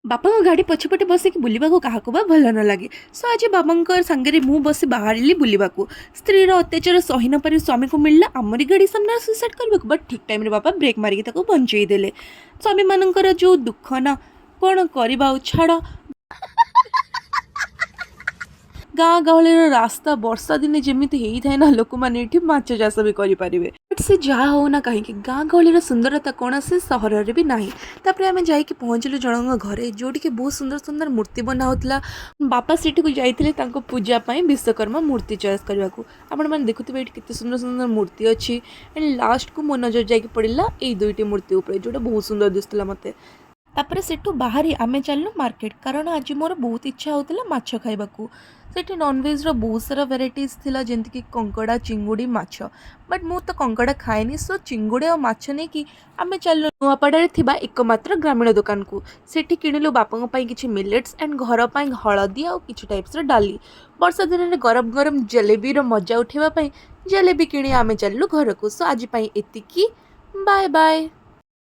ବାପାଙ୍କ ଗାଡ଼ି ପଛପଟେ ବସିକି ବୁଲିବାକୁ କାହାକୁ ବା ଭଲ ନ ଲାଗେ। ସୋ ଆଜି ବାବାଙ୍କ ସାଙ୍ଗରେ ମୁଁ ବସି ବାହାରିଲି ବୁଲିବାକୁ। ସ୍ତ୍ରୀର ଅତ୍ୟାଚାର ସହି ନପାରି ସ୍ୱାମୀକୁ ମିଳିଲା ଆମରି ଗାଡ଼ି ସାମ୍ନାରେ ସୁଇସାଇଡ଼ କରିବାକୁ, ବଟ୍ ଠିକ୍ ଟାଇମ୍ରେ ବାପା ବ୍ରେକ୍ ମାରିକି ତାକୁ ବଞ୍ଚେଇ ଦେଲେ। ସ୍ୱାମୀମାନଙ୍କର ଯେଉଁ ଦୁଃଖ ନା, କ'ଣ କରିବା ଆଉ, ଛାଡ଼। ଗାଁ ଗହଳିର ରାସ୍ତା ବର୍ଷା ଦିନେ ଯେମିତି ହେଇଥାଏ ନା, ଲୋକମାନେ ଏଠି ମାଛ ଚାଷ ବି କରିପାରିବେ। ବଟ୍ ସେ ଯାହା ହଉ ନା କାହିଁକି, ଗାଁ ଗହଳିର ସୁନ୍ଦରତା କୌଣସି ସହରରେ ବି ନାହିଁ। ତାପରେ ଆମେ ଯାଇକି ପହଞ୍ଚିଲୁ ଜଣଙ୍କ ଘରେ, ଯେଉଁଠିକି ବହୁତ ସୁନ୍ଦର ସୁନ୍ଦର ମୂର୍ତ୍ତି ବନା ହେଉଥିଲା। ବାପା ସେଠିକୁ ଯାଇଥିଲେ ତାଙ୍କ ପୂଜା ପାଇଁ ବିଶ୍ୱକର୍ମା ମୂର୍ତ୍ତି ଚଏସ୍ କରିବାକୁ। ଆପଣମାନେ ଦେଖୁଥିବେ, ଏଇଠି କେତେ ସୁନ୍ଦର ସୁନ୍ଦର ମୂର୍ତ୍ତି ଅଛି। ଆଣ୍ଡ ଲାଷ୍ଟକୁ ମୋ ନଜର ଯାଇକି ପଡ଼ିଲା ଏଇ ଦୁଇଟି ମୂର୍ତ୍ତି ଉପରେ, ଯେଉଁଟା ବହୁତ ସୁନ୍ଦର ଦିଶୁଥିଲା ମୋତେ। ତାପରେ ସେଠୁ ବାହାରି ଆମେ ଚାଲିଲୁ ମାର୍କେଟ, କାରଣ ଆଜି ମୋର ବହୁତ ଇଚ୍ଛା ହେଉଥିଲା ମାଛ ଖାଇବାକୁ। ସେଠି ନନଭେଜ୍ର ବହୁତ ସାରା ଭେରାଇଟିଜ୍ ଥିଲା, ଯେମିତିକି କଙ୍କଡ଼ା, ଚିଙ୍ଗୁଡ଼ି, ମାଛ। ବଟ୍ ମୁଁ ତ କଙ୍କଡ଼ା ଖାଏନି, ସୋ ଚିଙ୍ଗୁଡ଼ି ଆଉ ମାଛ ନେଇକି ଆମେ ଚାଲିଲୁ ନୂଆପଡ଼ାରେ ଥିବା ଏକମାତ୍ର ଗ୍ରାମୀଣ ଦୋକାନକୁ। ସେଠି କିଣିଲୁ ବାପାଙ୍କ ପାଇଁ କିଛି ମିଲେଟ୍ସ ଆଣ୍ଡ ଘର ପାଇଁ ହଳଦୀ ଆଉ କିଛି ଟାଇପ୍ସର ଡାଲି। ବର୍ଷା ଦିନରେ ଗରମ ଗରମ ଜଲେବିର ମଜା ଉଠାଇବା ପାଇଁ ଜଲେବି କିଣି ଆମେ ଚାଲିଲୁ ଘରକୁ। ସୋ ଆଜି ପାଇଁ ଏତିକି। Bye bye.